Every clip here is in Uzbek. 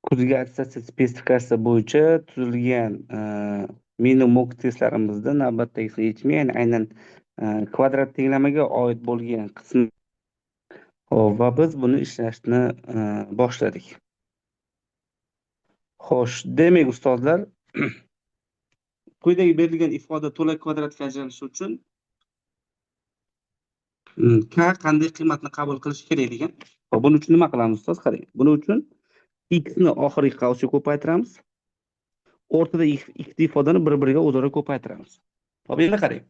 Kuzgi attestatsiya spesifikatsiyasi bo'yicha tuzilgan mini mock testlarimizda navbatdagisi yechimi, ya'ni aynan kvadrat tenglamaga oid bo'lgan qism. Xo'p, va biz buni ishlashni boshladik. Xo'sh, demak ustozlar, quyidagi berilgan ifoda to'la kvadratga ajralishi uchun k qanday qiymatni qabul qilish kerak degan. Xo'p, buning uchun nima qilamiz ustoz? Qarang. Buning uchun x ni oxirgi qavsga ko'paytiramiz. O'rtada ikkita ifodani bir-biriga o'zaro ko'paytiramiz. Xo'p, endi qarang.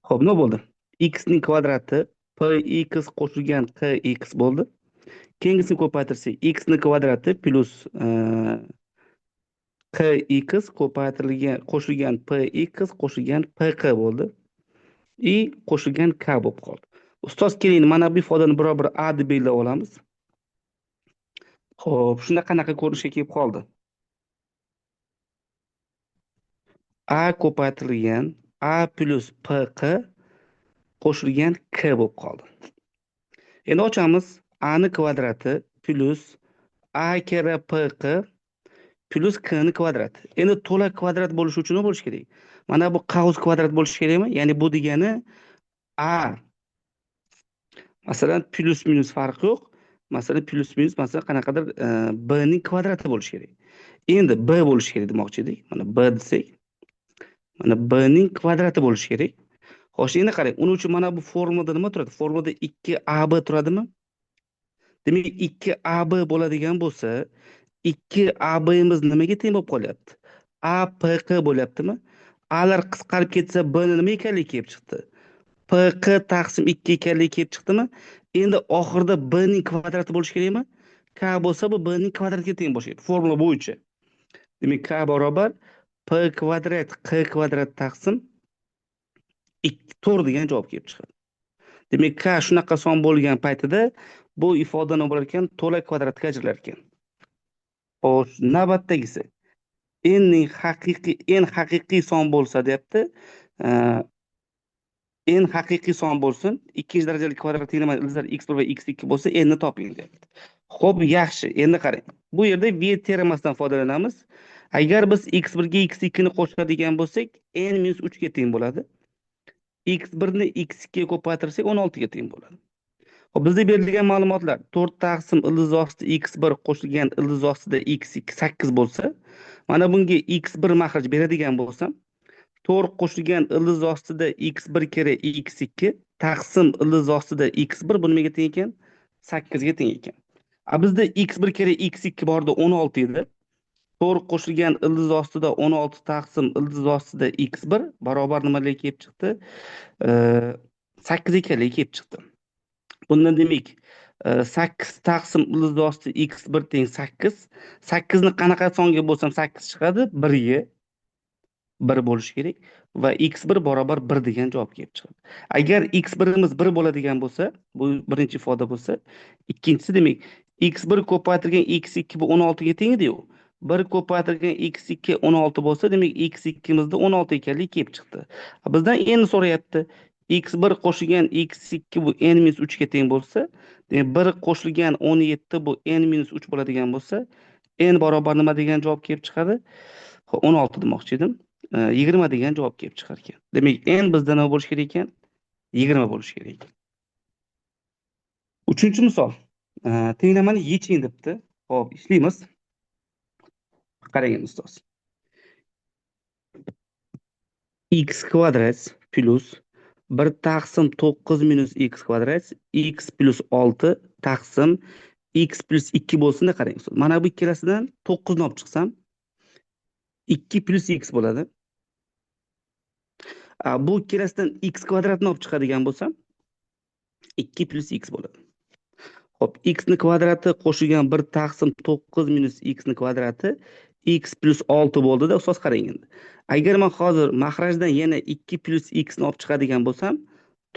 Xo'p, nima bo'ldi? X ning kvadrati px qo'shilgan qx bo'ldi. Keyingisini ko'paytirsak, x ning kvadrati plyus qx ko'paytirilgan qo'shilgan px qo'shilgan pq bo'ldi. I qo'shilgan k bo'lib qoldi. Ustoz, keling, mana bu ifodani biror bir a deb belgilab olamiz. Xo'p, shunda qanaqa ko'rinishga kelib qoldi? A ko'paytirilgan a plyus pq qo'shilgan k bo'lib qoldi. Endi ochamiz. A ni kvadrati plyus a karra pq plyus k ni kvadrati. Endi to'la kvadrat bo'lishi uchun nima bo'lishi kerak? Mana bu qavs kvadrat bo'lishi kerakmi? Ya'ni bu degani a masalan plyus minus farqi yo'q. Masalan plyus minus masalan qanaqadir b ning kvadrati bo'lishi kerak. Endi b bo'lishi kerak demoqchi edik. Mana b desak, mana b ning kvadrati bo'lishi kerak. Xo'sh, endi qarang, uning uchun mana bu formulada nima turadi? Formulada 2ab turadimi? Demak, 2ab bo'ladigan bo'lsa, 2abimiz nimaga teng bo'lib qolyapti? APQ bo'lyaptimi? A'lar qisqarib ketsa, b ni nima ekanligi kelib chiqdi? PQ taqsim 2 ekanligi kelib chiqdimi? Endi oxirida b ning kvadrati bo'lishi kerakmi? K bo'lsa, bu b ning kvadratiga teng bo'lishi kerak formula bo'yicha. Demak, k barobar p kvadrat q kvadrat taqsim 4 degan javob kelib chiqadi. Demak, k shunaqa son bo'lgan paytida bu ifoda nima bo'lar ekan? To'la kvadratga ajralar ekan. Xo'sh, navbatdagisi n ning haqiqiy n haqiqiy son bo'lsa deyapti. N haqiqiy son bo'lsin, ikkinchi darajali kvadrat tenglama ildizlar x1 va x2 bo'lsa, n ni toping deyapti. Xo'p, yaxshi. Endi qarang. Bu yerda V teoremasidan foydalanamiz. Agar biz x1 ga x2 ni qo'shadigan bo'lsak, n minus 3 ga teng bo'ladi. x1 ni x2 ga ko'paytirsak 16 ga teng bo'ladi. Xo'p, bizda berilgan ma'lumotlar 4 taqsim ildiz osti x1 qo'shilgan ildiz ostida x2 8 bo'lsa, mana bunga x1 maxraj beradigan bo'lsam, 4 qo'shilgan ildiz ostida x1 kere x2 taqsim ildiz ostida x1 bu nimaga teng ekan? 8 ga teng ekan. A bizda x1 kere x2 borda 16 edi. 4 qo'shilgan ildiz ostida 16 taqsim ildiz ostida x1 barobar nimalar kelib chiqdi? 8 ekanligi kelib chiqdi. Bundan demak, 8 taqsim ildiz osti x1 teng 8. 8 ni qanaqa songa bo'lsam 8 chiqadi? 1 ga 1 bo'lishi kerak va x1 barobar 1 degan javob kelib chiqadi. Agar x1imiz 1 bo'ladigan bo'lsa, bu birinchi ifoda bo'lsa, ikkinchisi demak x1 ko'paytirilgan x2 bu 16 ga teng edi-yu. 1 ko'paytirilgan x2 16 bo'lsa, demak x2imizda 16 ekanligi kelib chiqdi. Bizdan n so'rayapti. x1 qo'shilgan x2 bu n minus 3 ga teng bo'lsa, demak 1 qo'shilgan 17 bu n minus 3 bo'ladigan bo'lsa, n barobar nima degan javob kelib chiqadi? Xo'p, 16 demoqchi edim. 20 degan javob kelib chiqar ekan. Demak, n bizda nima bo'lishi kerak ekan? 20 bo'lishi kerak ekan. Uchinchi misol. Tenglamani yeching debdi. Xo'p, ishlaymiz. Qarang ustoz. X kvadrat plyus 1 taqsim 9 minus x kvadrat x plyus 6 taqsim x plyus 2 bo'lsin-da, qarang ustoz. Mana bu ikkalasidan 9 ni olib chiqsam 2 plyus x bo'ladi. Bu ikkalasidan x kvadratni olib chiqadigan bo'lsam 2 plyus x bo'ladi. Xo'p, x ni kvadrati qo'shilgan 1 taqsim 9 minus x ni kvadrati x plyus 6 bo'ldi-da, ustoz qarang endi. Agar men hozir maxrajdan yana 2 plyus x ni olib chiqadigan bo'lsam,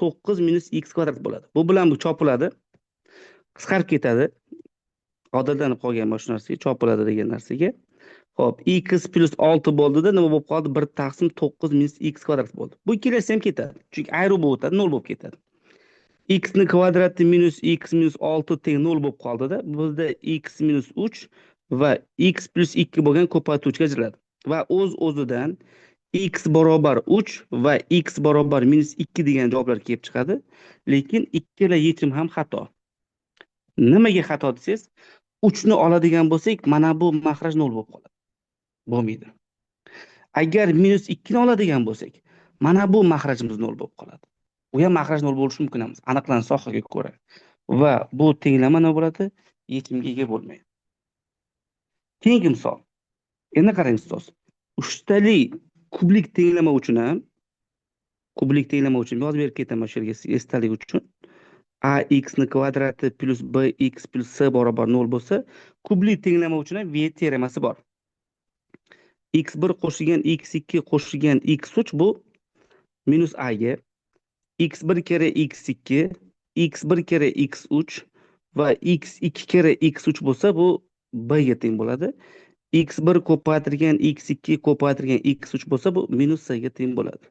9 minus x kvadrat bo'ladi. Bu bilan bu chopiladi. Qisqarib ketadi. Odatlanib qolgan mana shu narsaga, chopiladi degan narsaga. Xo'p, x plyus 6 bo'ldi-da, nima bo'lib qoldi? 1 taqsim 9 minus x kvadrat bo'ldi. Bu ikkalasi ham ketadi. Chunki ayruv bo'lib o'tadi, 0 bo'lib ketadi. X ni kvadrati minus x minus 6 teng 0 bo'lib qoldida. Bizda x minus 3 va x plus 2 bo'lgan ko'paytiruvchiga ajraladi. Va o'z-o'zidan x barobar 3 va x barobar minus 2 degan javoblar kelib chiqadi. Lekin ikkala yechim ham xato. Nimaga xato desangiz, 3 ni oladigan bo'lsak, mana bu maxraj 0 bo'lib qoladi. Bo'lmaydi. Agar minus 2 ni oladigan bo'lsak, mana bu maxrajimiz 0 bo'lib qoladi. U ham maxraj 0 bo'lishi mumkin emas, aniqlan sohaga ko'ra. Va bu tenglama nima bo'ladi? Yechimga ega bo'lmaydi. Keyingi misol. Endi qarang ustoz. Uchtali kublik tenglama uchun ham, kublik tenglama uchun yozib berib ketaman shu yerga esdalik uchun. Ax ni kvadrati plus bx plus c barobar 0 bo'lsa, kublik tenglama uchun ham Viet teoremasi bor. x1 qo'shilgan x2 qo'shilgan x3 bu minus a ga, x1 karra x2, x1 karra x3 va x2 karra x3 bo'lsa, bu b ga teng bo'ladi. x1 ko'paytirgan x2 ko'paytirgan x3 bo'lsa, bu minus c ga teng bo'ladi.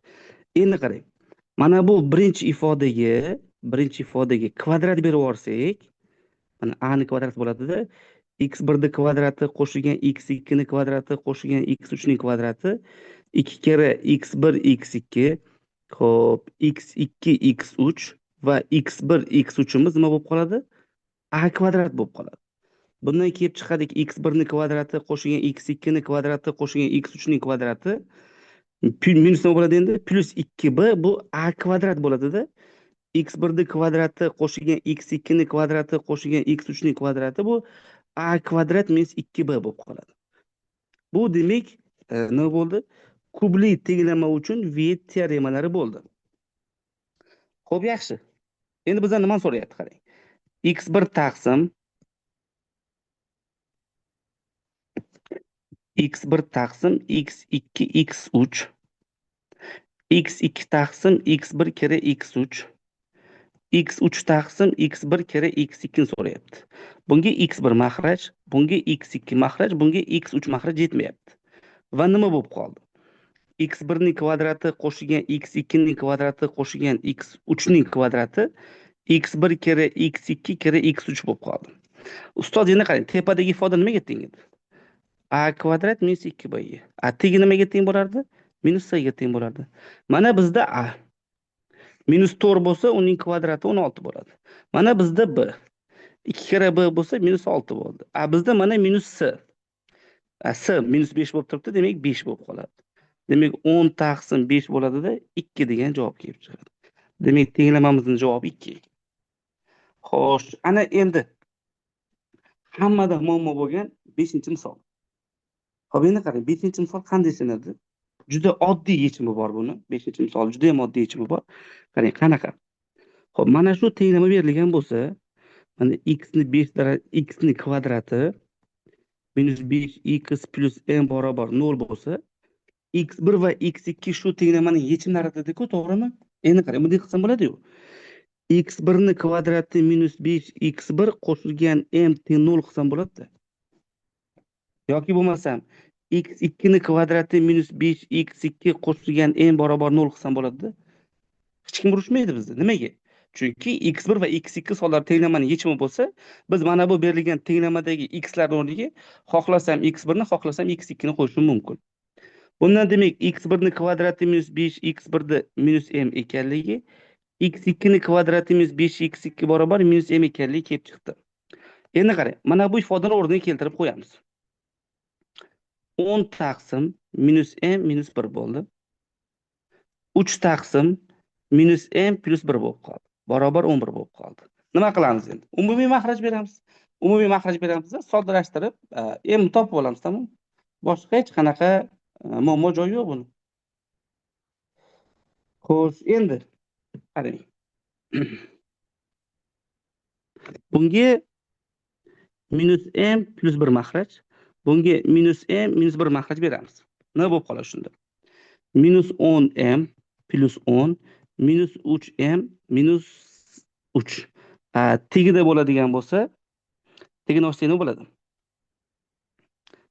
Endi qarang. Mana bu birinchi ifodaga kvadrat berib yuborsak, mana a ni kvadrati bo'ladida, x1 ni kvadrati qo'shilgan x2 ni kvadrati qo'shilgan x3 ning kvadrati 2 karra x1 x2, xo'p, x2 x3 va x1 x3imiz nima bo'lib qoladi? A kvadrat bo'lib qoladi. Bundan kelib chiqadiki, x1 ni kvadrati qo'shilgan x2 ni kvadrati qo'shilgan x3 ning kvadrati minus nima bo'ladi endi? Plus 2b bu a kvadrat bo'ladida. x1 ni kvadrati qo'shilgan x2 ni kvadrati qo'shilgan x3 ning kvadrati bu a kvadrat minus 2b bo'lib qoladi. Bu demak, nima bo'ldi? Kubli tenglama uchun Viet teoremalari bo'ldi. Xo'p, yaxshi. Endi bizdan nimani so'rayapti, qarang. x1 taqsim x1 taqsim x2 x3 x2 taqsim x1 karra x3 x3 taqsim x1 karra x2 ni so'rayapti. Bunga x1 maxraj, bunga x2 maxraj, bunga x3 maxraj yetmayapti. Va nima bo'lib qoldi? x1 ning kvadrati qo'shilgan x2 ning kvadrati qo'shilgan x3 ning kvadrati x1 karra x2 karra x3 bo'lib qoldi. Ustoz, endi qarang, tepadagi ifoda nimaga teng edi? A kvadrat minus 2b ga. A tegi nimaga teng bo'lardi? Minus c ga teng bo'lardi. Mana bizda a minus 4 bo'lsa, uning kvadrati 16 bo'ladi. Mana bizda b 2 karra b bo'lsa minus 6 bo'ldi. A bizda mana minus c. A c minus 5 bo'lib turibdi, demak 5 bo'lib qoladi. Demak 10 taqsim 5 bo'ladida 2 degan javob kelib chiqadi. Demak tenglamamizning javobi 2. Xo'sh, ana endi hammada muammo bo'lgan 5-misol. Xo'p, endi qarang, 5-misol qanday ishlanadi? Juda oddiy yechimi bor buni. 5-misol juda ham oddiy yechimi bor. Qarang, qanaqa? Xo'p, mana shu tenglama berilgan bo'lsa, mana x ni 5 x ni kvadrati minus 5x plus m barobar 0 bo'lsa, x1 va x2 shu tenglamaning yechimlari dedi-ku, to'g'rimi? Endi qarang, bunday qilsam bo'ladi-yu. x1 ni kvadrati minus 5x1 qo'shilgan m teng 0 qilsam bo'ladi-da. Yoki bo'lmasam x2 ni kvadrati minus 5x2 qo'shilgan m barobar 0 qilsam bo'ladi-da. Hech kim urushmaydi bizni. Nimaga? Chunki x1 va x2 sonlar tenglamaning yechimi bo'lsa, biz mana bu berilgan tenglamadagi x lar o'rniga xohlasam x1 ni, xohlasam x2 ni qo'yishim mumkin. Bundan demak x1 ni kvadrati minus 5x1 ni minus m ekanligi, x2 ni kvadrati minus 5x2 barobar minus m ekanligi kelib chiqdi. Endi qarang, mana bu ifodani o'rniga keltirib qo'yamiz. 10 taqsim minus m minus 1 bo'ldi. 3 taqsim minus m plus 1 bo'lib qoldi. Barobar 11 bo'lib qoldi. Nima qilamiz endi? Umumiy maxraj beramiz. Umumiy maxraj beramizda soddalashtirib m topib olamiz, tamom. Boshqa hech qanaqa muammo joyi yo'q buni. Xo'sh, endi qarang. Bunga minus m plus 1 maxraj, bunga minus m minus 1 maxraj beramiz. Nima bo'lib qoladi shunda? Minus 10m plus 10 minus 3m minus 3. Tegida bo'ladigan bo'lsa, tegini ochsak nima bo'ladi?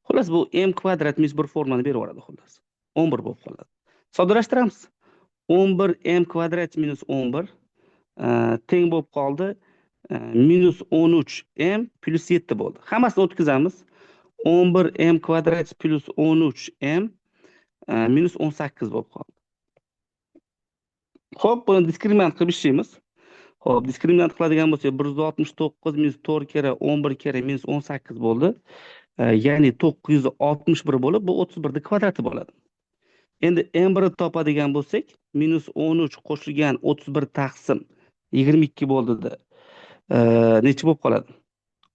Xullas, bu m kvadrat minus 1 formani berib yuboradi xullas. 11 bo'lib qoladi. Soddalashtiramiz. 11 m kvadrat minus 11 Teng bo'lib qoldi. Minus 13 m plyus 7 bo'ldi. Hammasini o'tkazamiz. 11 m kvadrat plyus 13 m minus 18 bo'lib qoldi. Xo'p, buni diskriminant qilib ishlaymiz. Xo'p, diskriminant qiladigan bo'lsak, 169 minus 4 kera 11 kera minus 18 bo'ldi. Ya'ni 961 bo'lib, bu 31 ning kvadrati bo'ladi. Endi m1 ni topadigan bo'lsak, minus 13 qo'shilgan 31 taqsim 22 bo'ldida. Necha bo'lib qoladi?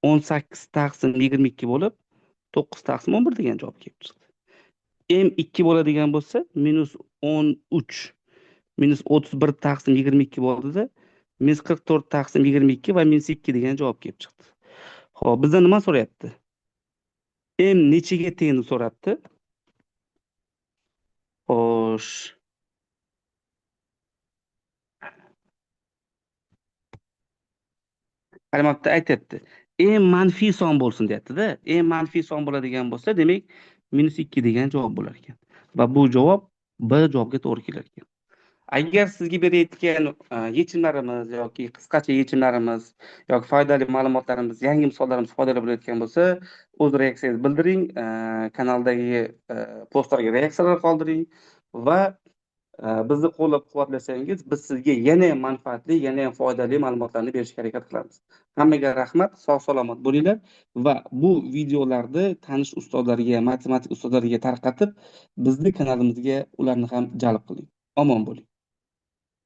18 taqsim 22 bo'lib, 9 taqsim 11 degan javob kelib chiqdi. M2 bo'ladigan bo'lsa, minus 13 minus 31 taqsim 22 bo'ldida, minus 44 taqsim 22 va minus 2 degan javob kelib chiqdi. Xo'p, bizdan nima so'rayapti? M nechaga teng deb so'rabdi. Xo'sh. Qarayapti, aytyapti. M manfiy son bo'lsin deyapti-da. M manfiy son bo'ladigan bo'lsa, demak, minus 2 degan javob bo'lar ekan. Va bu javob B javobga to'g'ri kelar ekan. Agar sizga berayotgan yechimlarimiz yoki qisqacha yechimlarimiz yoki foydali ma'lumotlarimiz, yangi misollarimiz foydali bo'layotgan bo'lsa, o'z reaksiyangizni bildiring, kanaldagi postlarga reaksiyalar qoldiring va bizni qo'llab-quvvatlasangiz, biz sizga yana ham manfaatli, yana ham foydali ma'lumotlarni berishga harakat qilamiz. Hammaga rahmat, sog' salomat bo'linglar va bu videolarni tanish ustozlarga, matematik ustozlarga tarqatib, bizni kanalimizga ularni ham jalb qiling. Omon bo'ling.